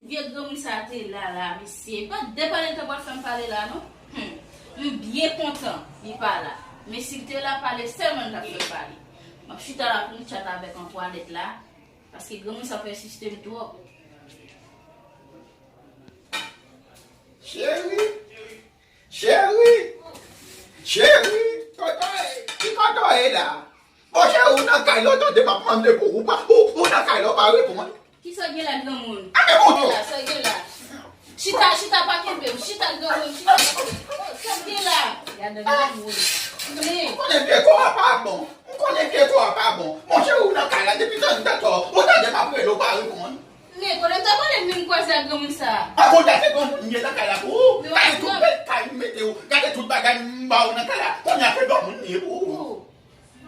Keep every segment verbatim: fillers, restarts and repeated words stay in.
Vye granmoun sa te la la, mesye. Pa depale l t ap pral fè m pale la, non. Hmm. M byen kontan li pa la. Men si l te la, pale sèlman l t ap fè m pale. M ap chita la pou m tchat avèk Antwanèt la, paske granmoun sa pèsiste m twòp. Cheri, cheri, cheri, kote w ye? Ki kote w ye la? Monchè, ou nan kay la, ou tande m ap mande pou ou, ou pa, ou, ou nan kay la, ou pa reponn. Kisa w gen la, granmoun? Anben, bon. Kisa w gen la? Chita, chita, pa kenbe m. Chita, granmoun, chita. Sa w gen la? Gade granmoun. Men. M konnen vye kò a pa bon. M konnen vye kò a pa bon. Monchè, ou nan kay la depi tantò. Ou tande m ap rele, ou pa reponn. Men, konnen m ta pale menm kwaze ak granmoun sa a. Ankò, gade granmoun m ye nan kay la pou ou. Gade tout bèl kay m mete ou. Gade tout bagay m ba ou nan kay la. Kounye a se granmoun m ye pou ou.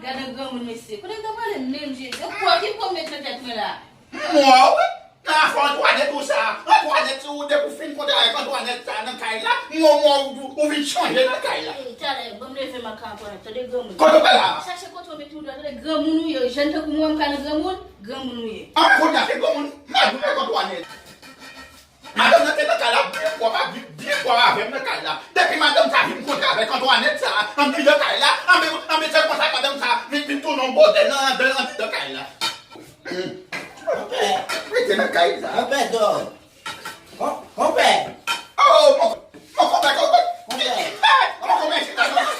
Gade granmoun mesye, kote m ta pale menm je, se kwa ki pran met nan tèt mwen la. M wè w wi, nan afè Antwanèt ou sa, Antwanèt ou depi w fin kontre avèk Antwanèt sa nan kay la, m wè w ou vin chanje nan kay la. Ey, talè, ban m leve m ak Antwanèt, tande granmoun. Kote w pral la? Chache kote w met moun dwèt, tande granmoun ou ye, jèn tankou mwen m ka nan granmoun, granmoun ou ye. Anben kounye a se granmoun, m ap viv ak Antwanèt. Madanm nan te nan kay la byen pwòp, byen pwòp avè m nan kay la. Depi madanm sa vin kontre avèk Antwanèt sa, andidan kay la, anben, anben se konsa madanm sa vin, vin tounen yon bòdèl nan, andidan, andidan kay la. Konpè, rete nan kay sa. Konpè Dò. Kon, konpè. Oh, mon, mon konpè, konpè. Konpè. Mon konpè, chita non.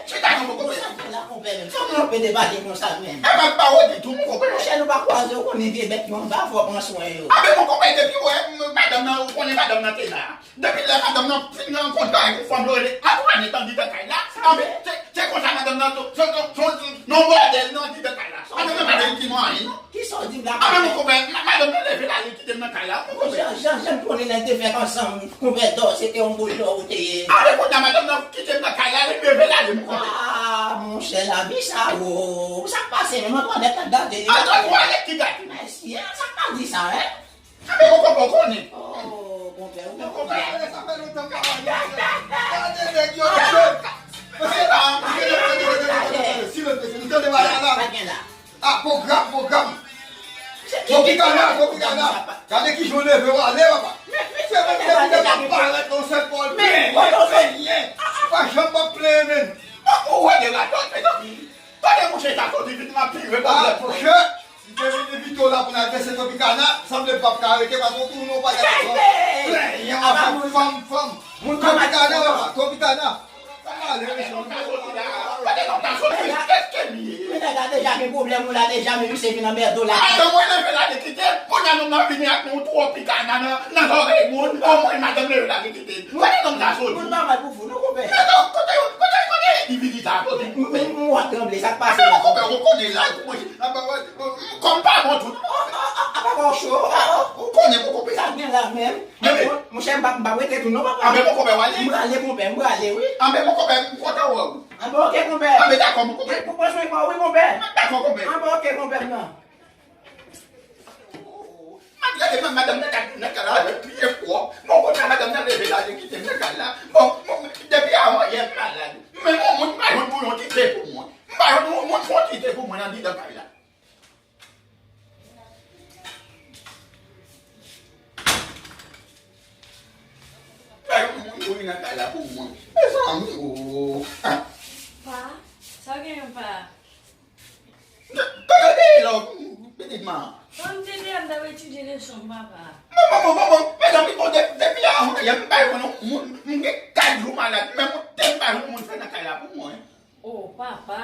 Chita non, mon konpè. Sa fè la, konpè, menm. Sa mwen pede pale konsa, menm. E pa pawòl ditou, mon konpè. Monchè, nou pa kwaze, ou konnen vye bèt yo anba, fò w pran swen yo. Anben, mon konpè, depi w wè madanm nan, ou konnen madanm nan te la. Depi lè madanm nan fin rankontre ak yon fanm, yo rele Antwanèt andidan kay la. Anben, se, se konsa madanm nan, se, se, se, se, non bòdèl nan andidan kay la. Madanm nan pa te di mwen anyen, non. Kisa w di m la? Anben, mon konpè, ma, madanm nan leve l ale kite m nan kay la, mon konpè. Jan, jan, jan m konnen lè n te fèk ansanm, konpè Dò, se te yon boul dò ou te ye. Anben, kounye a, madanm nan kite m nan kay la, li leve l ale, mon konpè. Ah, monchè, lavi sa wo. Sa k pase menm, Antwanèt la gate li. Antwanèt ki gate? Mèsi, sa k pa di sa, en? Anben, mon konpè, ou konnen. Oh, konpè, ou konpè. Sa fè lontan m pa wè misye. Gade nèg yo, mesye. Mesye, mesye, mesye, mesye, mesye, mesye, silans, mesye. Nou tande bagay la. Pa gen la. Ah, pwogram, pwogram. Tropicana, Tropicana. Gade kijan w leve w ale, papa. Se menm nèg ki te ap parèt nan sèl pòl. Men, men, men. Pa janm ap plenyen, men. Ou wè de radòt, mezanmi. Kote mouche sa soti vin nan pire pwoblèm? Ah, monchè, si te vin envite w la pou n al danse Tropicana, sanble m p ap ka rete, paske w tounen yon bagay ankò. Plenyen, fanm, fanm, fanm. Tropicana, papa, Tropicana. Kote nonm sa soti? Èske m ye? Men nèg la deja gen pwoblèm, ou la deja, men misye vin anmède w la. Atann mwen leve l ale kite m, kounye a nonm nan vini ak yon Tropicana nan, nan zòrèy moun, omwen madanm leve l ale kite m. Kote nonm sa soti? Moun pa mal pou fou, non, konpè. Men non, kote, kote, kote endividi sa soti, konpè? M, m, m wè tranble, sa k pase la? Konpè, ou konnen la, konpè, m kòm pa bon tou. Apa w cho? Ou konnen, mon konpè. Sa k gen la menm? Monchè, m p ap, m p ap rete tou non, papa. Anben, mon konpè, w ale? M prale, konpè, m prale, wi. Anben, mon konpè, m kontan wè w. Anben, oke, konpè. Anben, dakò, mon konpè. Ou pran swen kò w, wi, konpè. Dakò, konpè. Anben, oke, konpè, m nan. Malgre ke madanm nan t ap nan kay la avèk pye pwòp, bon, kounye a madanm nan leve l ale kite m nan kay la. Bon, bon, depi avan yè m malad. Men yon moun pa jwenn pou yon ti te pou mwen. M pa jwenn yon moun pou yon ti te pou mwen andidan kay la. Pa jwenn yon moun pou vin nan kay la pou mwen. Mezanmi, o. Pa, sa w genyen, pa? Kote w te ye la, pitit man? Mwen, m te deyò, m t ap etidye leson m, papa. Bon, bon, bon, bon, bon, mezanmi, bon, de-, depi avan yè, m pa jwenn yon moun, m gen kat jou malad, menm yon te m pa jwenn moun fè nan kay la pou mwen. O, papa,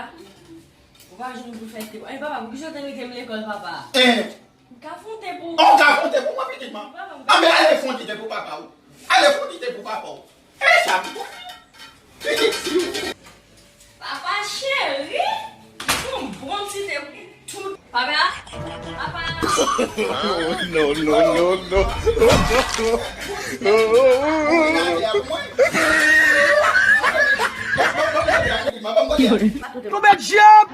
ou pa jwenn pou fè te. E, papa, poukisa w te mete m lekòl, papa? Eh. M ka fè yon te pou ou. Ou ka fè yon te pou mwen, pitit man? Papa, m ka. Anben, ale fè yon ti te pou papa w. Ale fè yon ti te pou papa w. E sa pou pitit fi w. Papa cheri, yon bon ti te pou tout. Papa, papa. No, no, no, no. Konbyen dyab!